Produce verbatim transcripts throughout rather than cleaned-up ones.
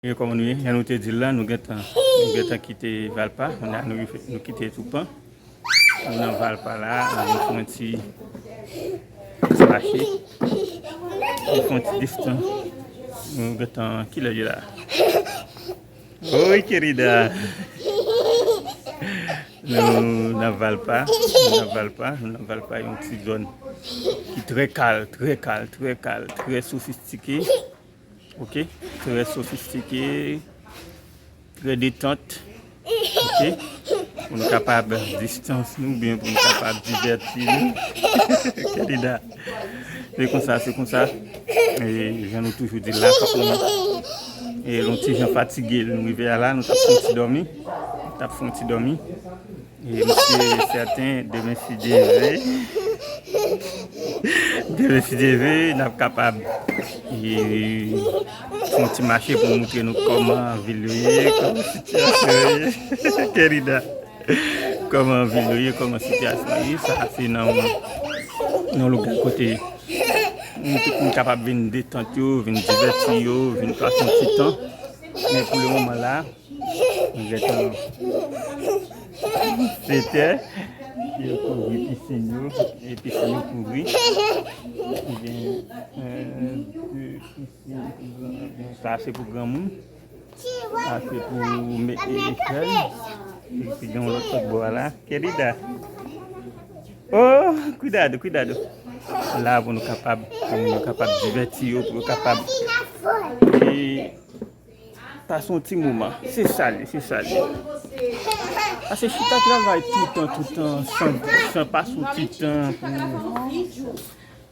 E kòman nou ye? Jan nou te di l la, nou gentan, nou gentan kite Valpa. Kounye a nou, nou kite Toupan. Nou nan Valpa la, nou fè yon ti, ti mache. Nou fè yon ti distans. Nou gentan, kilè l ye la? Oi, querida. Nou nan Valpa, nou nan Valpa, nou nan Valpa, yon ti zòn ki trè kal, trè kal, trè kal, trè sofistike. Ok, trè sofistike, trè detant. Ok, pou nou kapab distans nou, oubyen pou nou kapab divèti nou. Querida, se konsa, se konsa. E jan nou toujou di l la, fòk nou, e, nou ti jan fatige, nou rive a la, nou t ap fè yon ti dòmi. Nou t ap fè yon ti dòmi. E m si sèten, demen si Dye vle, demen si Dye vle, n ap kapab, e, fè yon ti mache pou n moutre nou kòman vil yo ye, kòman sitiyasyon yo ye. Querida, kòman vil yo ye, kòman sitiyasyon yo ye. Sa se nan, nan yon lòt kote. Nou tout moun kapab vin detant yo, vin divèti yo, vin pase yon ti tan. Men pou le moman la, nou gentan sèt è, yo kouvri pisin yo, e pisin yo kouvri. Gen, euh, de pisin, sa se pou granmoun, sa se pou me-, e, jèn, epi gen yon lòt sòt bò a la, querida. Oh, cuidado, cuidado. La pou nou kapab, pou nou kapab divèti yo, pou yo kapab, e, pase yon ti moman. Se sa l ye, se sa l ye. Pase chita travay toutan, toutan, san, san pase yon ti tan pou,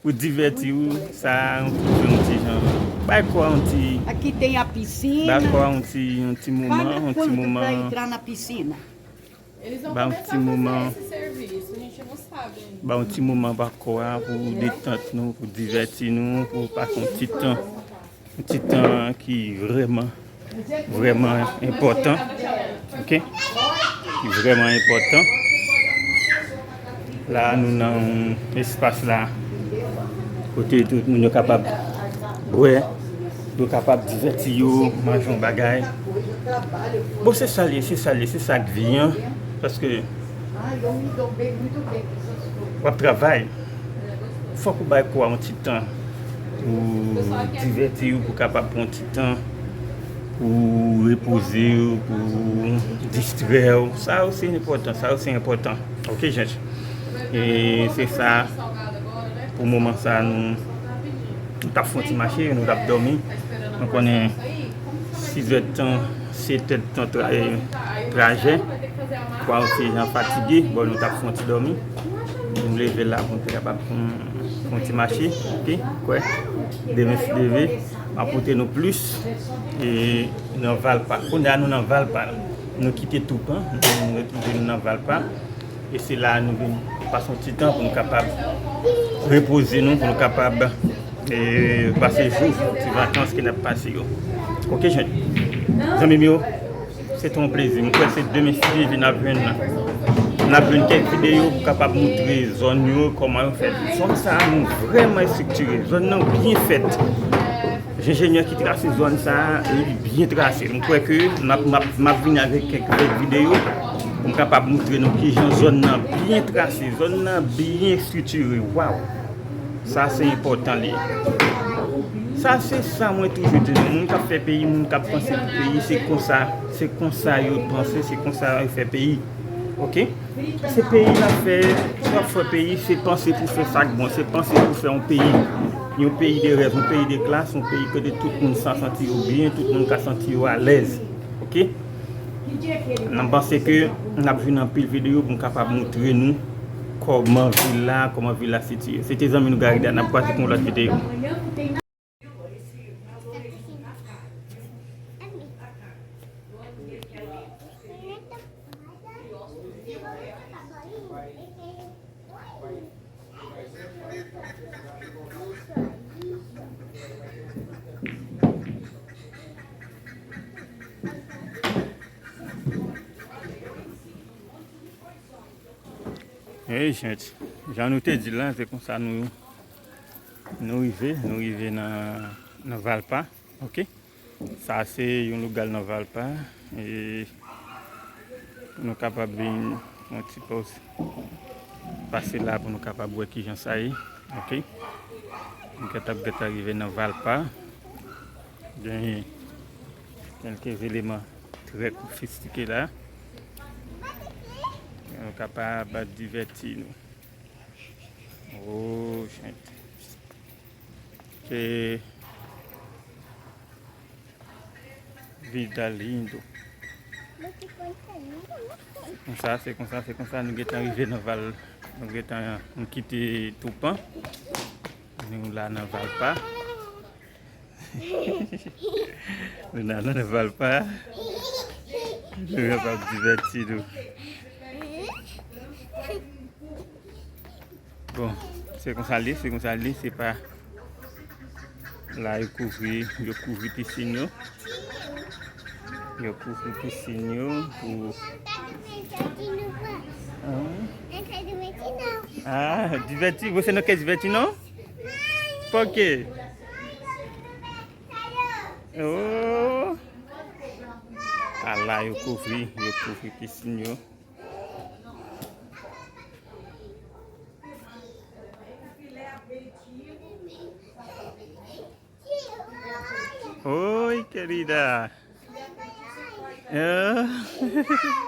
pou divèti w, sa, yon ti, yon ti jan. Bay kò a yon ti, pa kite y a pisin. Bay kò a yon ti, yon ti moman, yon ti moman. Ba yon ti moman, ba yon ti moman pa kò a pou detant nou, pou divèti nou, pou pase yon ti tan, yon ti tan ki vrèman, vrèman enpòtan. Ok? Ki vrèman enpòtan. La, nou nan yon espas la kote tout moun yo kapab bwè, yo kapab divèti yo, manje yon bagay. Bon, se sa l ye, se sa l ye, se sa k vi an. Paske w ap travay, fòk ou bay kò a yon ti tan pou divèti w, pou kapab pran yon ti tan pou repoze w, pou distrè w. Sa osi enpòtan, sa osi enpòtan. Ok, jènj. E se sa, pou moman sa, nou, nou t ap fè yon ti mache, nou t ap dòmi. Mwen konnen sis è tan, sèt è tan tra-, e, trajè. Kwa ou se jan fatige, bon, nou t ap fè yon ti dòmi. Nou leve la pou nou te kapab fè yon, fè yon ti mache, ok? Kwè, demen si Dye vle, m ap pote nou plis, e, nan Valpa. Kounye a nou nan Valpa. Nou kite Toupan, nou retwouve nou nan Valpa. E se la nou vin pase yon ti tan pou nou kapab repoze nou, pou nou kapab, e, pase jou, ti vakans ke n ap pase yo. Ok, jènj? Zanmi m yo, se te yon plezi. Mwen kwè se demen si Dye vle n ap jwenn, n ap jwenn kèk videyo pou kapab moutre zòn yo, kòman yo fèt. Zòn sa a, nou vrèman estriktire. Zòn nan byen fèt. Enjenyè ki trase zòn sa a, li byen trase. M kwè ke m ap, m ap, m ap vini avèk kèk lòt videyo pou m kapab moutre nou kijan zòn nan byen trase, zòn nan byen estriktire. Waw! Sa se enpòtan li ye. Sa se sa mwen toujou di nou. Moun k ap fè peyi, moun k ap panse pou peyi, se konsa, se konsa yo panse, se konsa yo fè peyi. Ok? Se peyi n ap fè, si w ap fè peyi, se panse pou fè sa k bon, se panse pou fè yon peyi. Yon peyi de rèv, yon peyi de klas, yon peyi kote tout moun sa santi yo byen, tout moun ka santi yo alèz. Ok? N ap panse ke n ap jwenn anpil videyo pou n kapab moutre nou kòman vil la, kòman vil la sitiye. Se te zanmi nou Garida, n ap kwaze pou yon lòt videyo. Ey, jènj, jan nou te di l la, se konsa nou, nou rive, nou rive nan, nan Valpa, ok? Sa se yon lòt gal nan Valpa. E pou nou kapab vin yon ti pòz, pase la pou nou kapab wè kijan sa ye. Ok. Nou gentan gentan rive nan Valpa. Gen kèlke eleman trè sofistike la. Nou kapab divèti nou. Oh, gente. Che vida lindo. Konsa, se konsa, se konsa nou gentan rive nan Val, nou gentan, nou kite Toupan. Nou la nan Valpa. Nou la nan Valpa. Nou kapab divèti nou. Bon, se konsa li, se konsa li, se pa la yo kouvri, yo kouvri pisin yo. Yo kouvri pisin yo pou... Ah, divèti, você não quer divertir, não? Por quê? Oh. A la yo kouvri, yo kouvri pisin yo. Oi, querida. Ah.